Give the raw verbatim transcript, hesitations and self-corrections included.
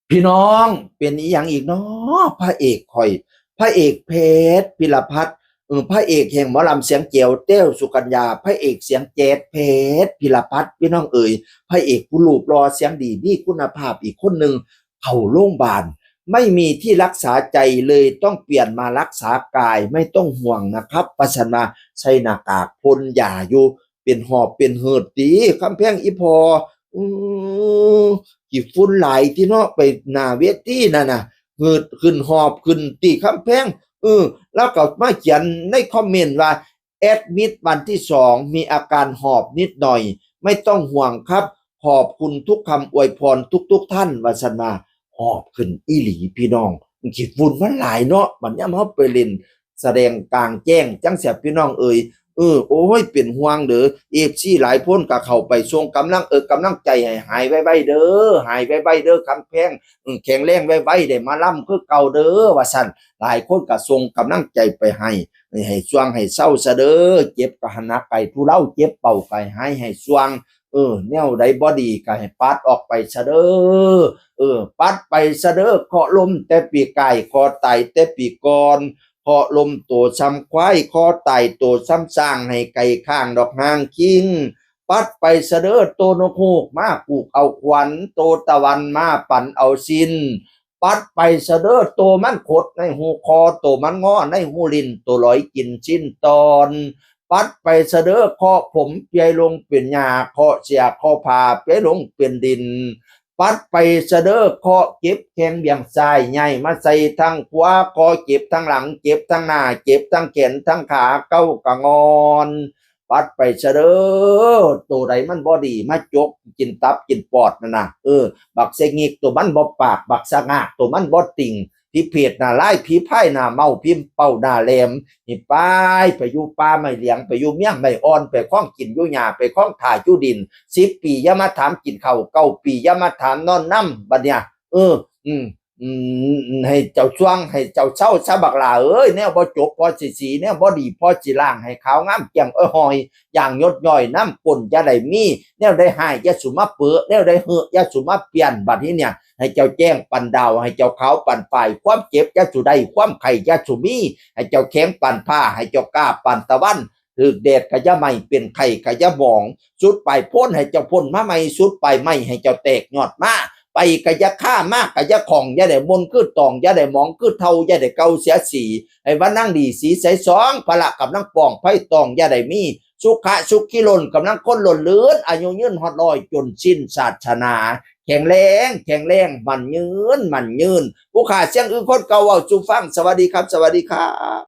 พี่น้อง เป็นอีหยังอีกเนาะ พระเอกข่อย พระเอกเพชรพิรพัฒน์ เออ พระเอกแห่งหมอลำเสียงแจ๋ว แต้วสุกัญญา พระเอกเสียงแจ๊สเพชรพิรพัฒน์ พี่น้องเอ๋ย พระเอกผู้รูปหล่อเสียงดี มีคุณภาพอีกคนหนึ่ง เข้าโรงพยาบาล ไม่มีที่รักษาใจเลยต้องเปลี่ยนมารักษากาย ไม่ต้องห่วงนะครับ ว่าซั่นว่า ใส่หน้ากากพ่นยาอยู่ เป็นหอบเป็นหืดติ คำแพง อีพ่อ อือ ขี้ฝุ่นหลายติเนาะ ไปหน้าเวทีนั่นน่ะ หืดขึ้นหอบขึ้นติ คำแพง เออ แล้วก็มาเขียนในคอมเมนต์ว่า แอดมิดวันที่สอง มีอาการหอบนิดหน่อย ไม่ต้องห่วงครับ ขอบคุณทุกคำอวยพรทุกๆท่าน ว่าซั่นว่า หอบขึ้นอีหลีพี่น้อง ขี้ฝุ่นมันหลายเนาะ บัดยามเฮาไปเล่น แสดงกลางแจ้งจั่งซี้พี่น้องเอ๋ย เออ โอ้ย เป็นห่วงเด้อ เอฟซี หลายคนก็เข้าไปส่งกำลัง เออ กำลังใจให้หายไวๆเด้อ หายไวๆเด้อ คำแพง เออ แข็งแรงไวๆ ได้มาลำคือเก่าเด้อ ว่าซั่น หลายคนก็ส่งกำลังใจไปให้ ให้ ให้ซ่วงให้เซาซะเด้อ เจ็บก็หายหนักไปทุเลา เจ็บเบาก็หาย ให้ซ่วง เออ แนวใดบ่ดีก็ให้ปัดออกไปซะเด้อ เออ ปัดไปซะเด้อ เคราะห์ล้มแต่ปีกาย เคราะห์ตายแต่ปีก่อน เคราะห์ล้มโตส่ำควาย เคราะห์ตายโตส่ำช้าง ให้ไก่ข้างดอกหางคิง ปัดไปซะเด้อ โตนกฮูกมาผูกเอาขวัญ โตตะวันมาปั่นเอาสิ้น ปัดไปซะเด้อ โตมันขดในหูคอ โตมันงอในหูลิ้น โตลอยกินสิ้นตอน ปัดไปซะเด้อ เคราะห์ผมเปียลงเป็นหญ้า เคราะห์เสียเคราะห์ผ้าเปียลงเป็นดิน ปัดไปซะเด้อ เคราะห์เจ็บแข้งเบี่ยงซ้าย ย้ายมาใส่ทางขวา เคราะห์เจ็บทางหลัง เจ็บทางหน้า เจ็บทางแขนทางขา เก่ากะงอน ปัดไปซะเด้อ โตใดมันบ่ดี มาจกกินตับกินปอดนั่นน่ะ เออ บักเสงิกโตมันบ่ปาก บักสะงากโตมันบ่ติ่ง ผีเพดหน้าลาย ผีพายหน้าเมา ผีเป้าหน้าแหลม นี่ไป ไปอยู่ป่าไม้เหลียง ไปอยู่เมียงไม้อ่อน ไปคล้องกินอยู่หญ้า ไปคล้องถ่าอยู่ดิน สิบปีอย่ามาถามกินข้าว เก้าปีอย่ามาถามนอนนำ บัดเนี่ย เออ อืม อืม ให้เจ้าซ่วง ให้เจ้าเซาซะบักหล่าเอ้ย แนวบ่จบพอสิสี แนวบ่ดีพอสิล้าง ให้ขาวงามแจ่มเอ้ยหอย อย่างหยดย้อยน้ำก้นอย่าได้มี แนวใดฮ้ายอย่าสุมาเปอะ แนวใดเฮอะอย่าสุมาเปลี่ยน บัดนี้เนี่ย ให้เจ้าแจ้งปันดาว ให้เจ้าขาวปันฝ่าย ความเจ็บอย่าสุได้ ความไข้อย่าสุมี ให้เจ้าแข็งปันผ้า ให้เจ้ากล้าปันตะวัน ถืกแดดกะอย่าไหม้ เป็นไข้กะอย่าหมอง สุดปลายโพ้นให้เจ้าพ้นมาใหม่ สุดปลายไม้ให้เจ้าแตกยอดมา ไปกะอย่าฆ่า มากะอย่าของ อย่าได้มนคือตอง อย่าได้หมองคือเทา อย่าได้เก่าเสียสี ให้ว่านั่งดีสีใสสอง พละกำลังป่อง ไพ่ตองอย่าได้มี สุขะสุขีล้น กำลังคนล้นเลือน อายุยืนฮอดร้อย จนสิ้นศาสนา แข็งแรง แข็งแรง มั่นยืน มั่นยืน ผู้ข้าเสียงอื่นคนเก่าเว้าสู่ฟัง สวัสดีครับ สวัสดีครับ